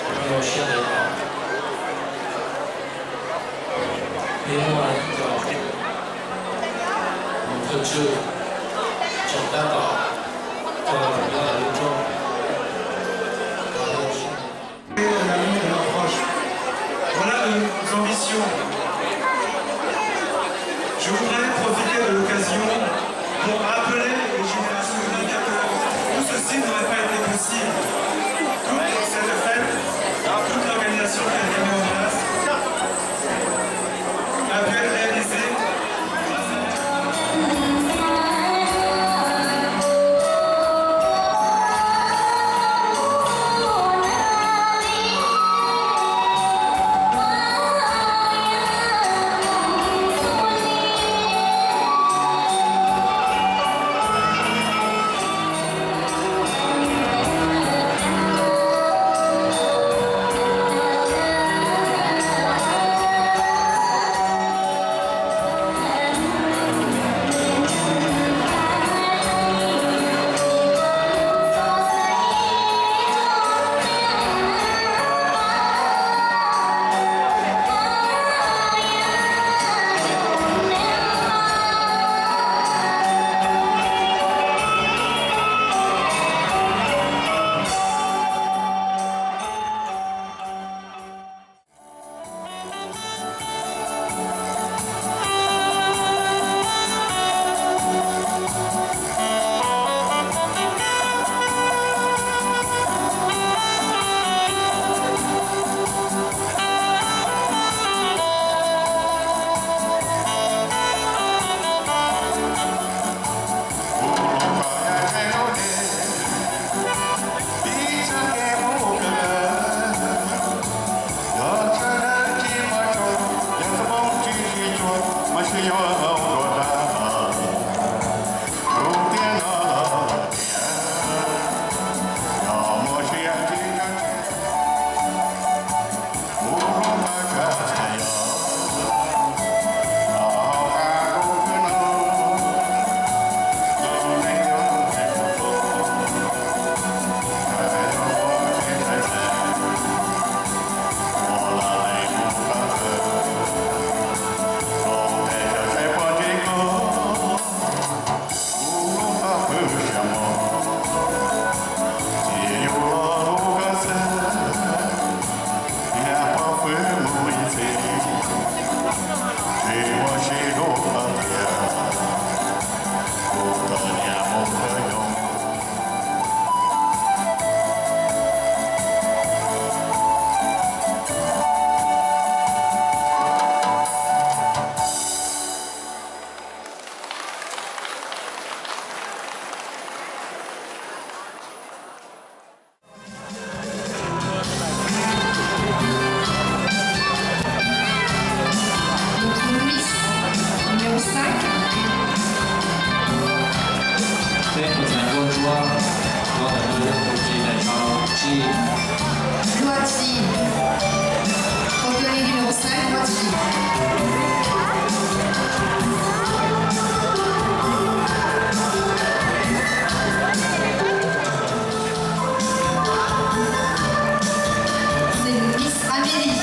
Zoo siab ntawd, nws muaj ib co mus thawj tswj tsoom tab tom coj los nyob hauv lub rooj. Voilà nos ambitions. Je voudrais profiter de l'occasion pour rappeler les générations de vingt-quatre heures, tout ceci n'aurait pas été possible. Toute cette fête, toute l'organisation qui a été mise en place a pu être réalisée. Numéro cinq. Seb puas txais nkauj ntsuab, nkauj ntawm no yog tus tsis tawm tau tsis. Luaj Txi. Portier numéro cinq, Luaj Txi. C'est Miss Amélie.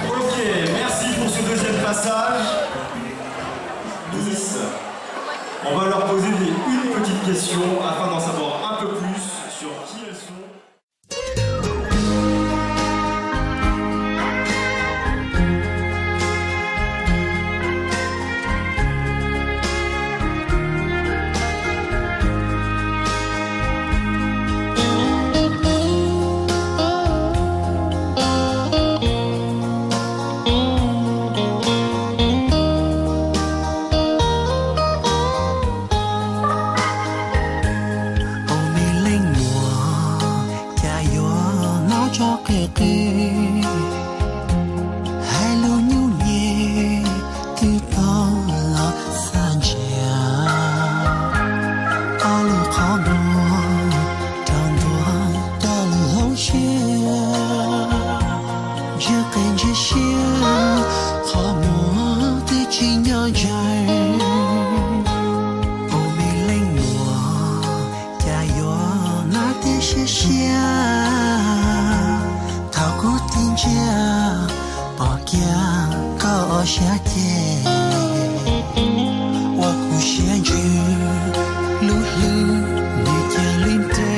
Ok, merci pour ce deuxième passage. Nice. On va leur poser des, une petite question afin d'en savoir un peu plus sur qui elles sont. Siab ces ua kuv siab ntsws, lub hlwb nws cia li nres.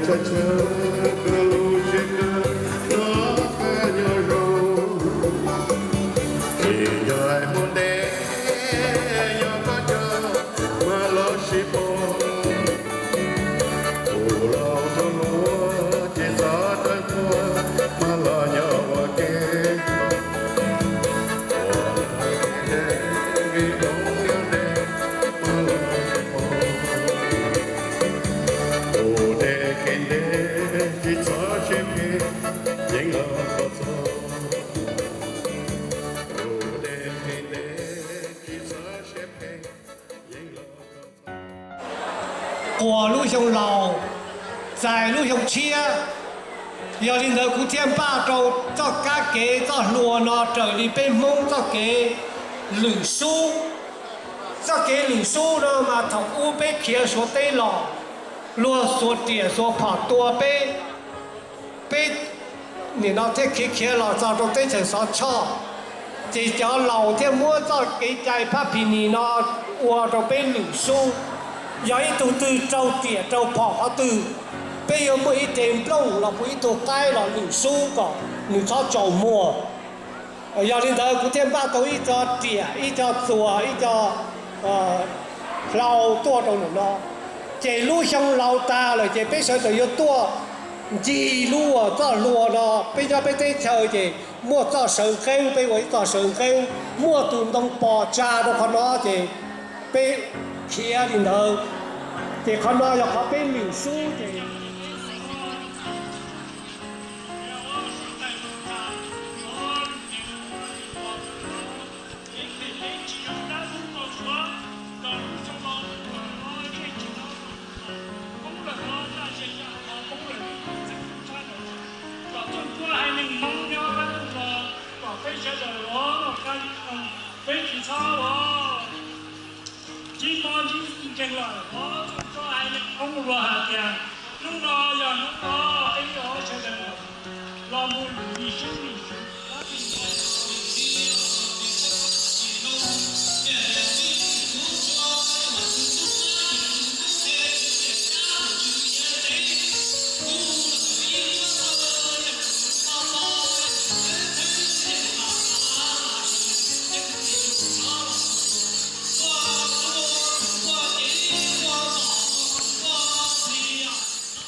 Koj tshawb koj lub tsev kawg no koj nyob zoo, tsis nco hais mus ntev, yog koj coj mas los sib pom. Tus laus tub hluas ces txhob tawv tuaj, mas los nyob ua ke. Ua deb kev deb, mas los sib pom. Ua deb kev deb, tsis txhob siab phem, yeej los txog. Ua deb kev deb, tsis txhob siab phem, yeej los txog. Quas lub xyoo laus, txais lub xyoo tshiab. Yog li ntawd kuv thiaj npaj rau txoj kab kev txoj hlua no raws li peb Hmoob txoj kev lwm sub. Txoj kev lwm sub no mas thaum ub peb khiav Suav teb los, luag xuas riam xuas phom tua peb, peb nim no thiaj khiav khiav los txog rau teb chaws Xov Tshoj. Ces cov laus thiaj muab txoj kev cai phab phis nis no ua rau peb lwm sub. Yog ib tug twg raug riam raug phom qhov twg, peb yuav muaj ib re nplooj los puas ib tug qaib los lwm sub kom nws txhob tsaus muag. Yog li ntawd kuv thiaj npaj tau ib co riam, ib co txuas, ib co hlau tuaj rau ntawm no. Ces lub xyoo laus tas lawm ces peb sawv daws yuav tuaj ncig lub txoj hlua no. Peb nyob peb teb chaws ces muaj txoj sawv nqeeb, peb ua ib txoj sawv nqeeb, muaj tus ntoo pos tsa rau qhov no ces peb khiav li ntawd. Ces qhov no yog qhov peb lwm sub ces kom peb sawv daws ua, peb tsis txhob ua ntsib mob ntsib nkeeg lawm. Ob tug txoj hais li qhov luag hais tias hnub no yog hnub no peb yuav sawv daws los mus lwm sub lwm sub.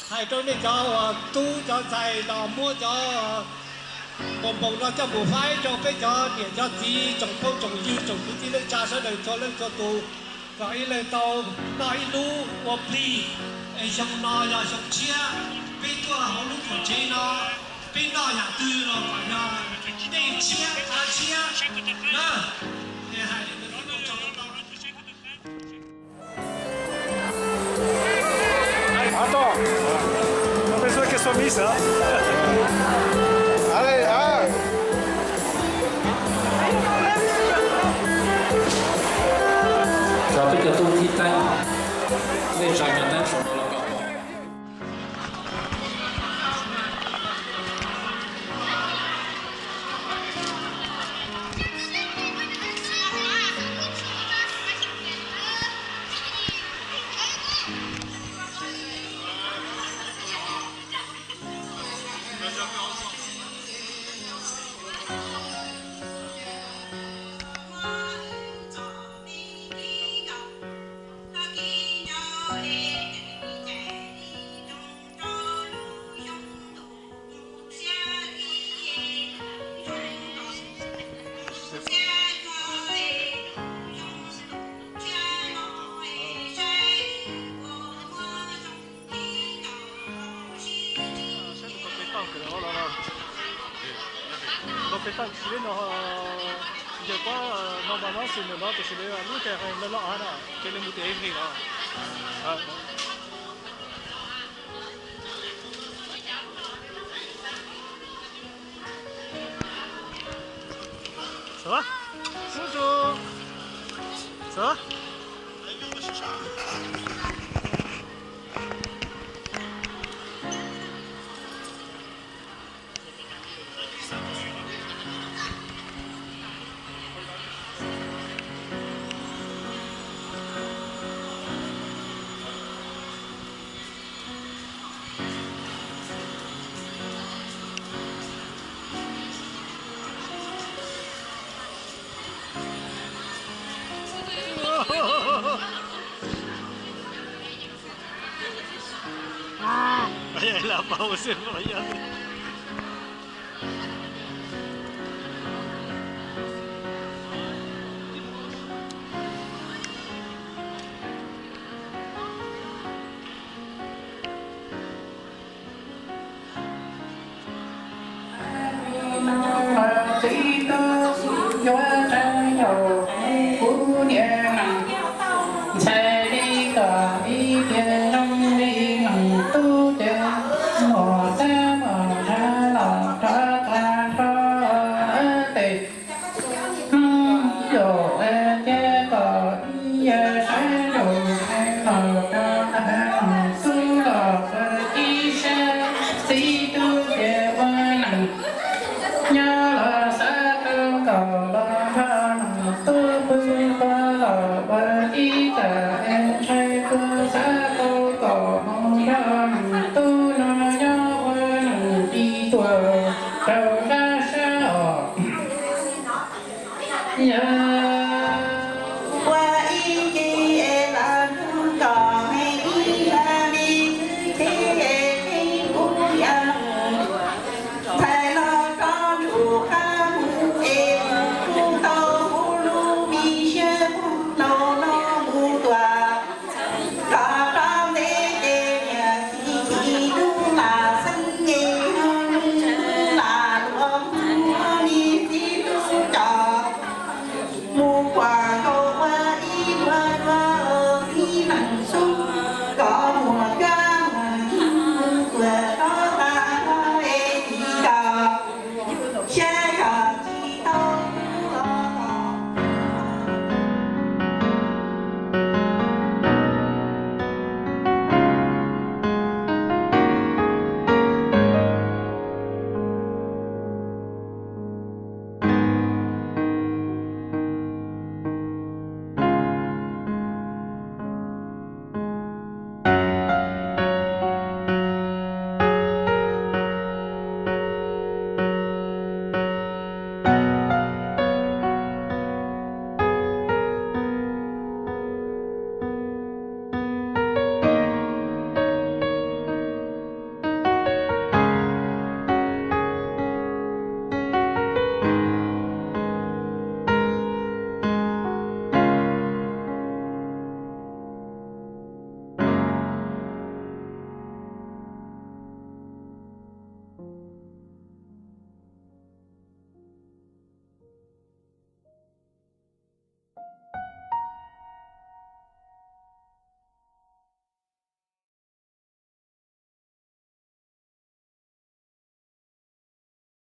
Hais rau nej cov uas tub cov ntxhais los muab cov npoo npoo no coj mus faib rau peb cov niam cov txiv tsoom phooj tsoom ywg tsoom kwv tij neej tsa sawv daws txhua leej txhua tus, kom ib leeg tau noj ib lub ua plig. Es xyoo no yog xyoo tshiab, peb tuaj hauv lub tuam tsev no, peb noj yam twg los kom yog dej tshiab qab tshiab na. Es hais li ntawd thiaj tau tau. Tso peb cov tub thib teeb, nej tso cov teeb saum no los kom pom. Peb tau tsis li no, yog pab no mas no xwm ntawm no tab sis lub caij loj loj na, ces li mus tias ib nqis no. Los pab ua xwb los yog.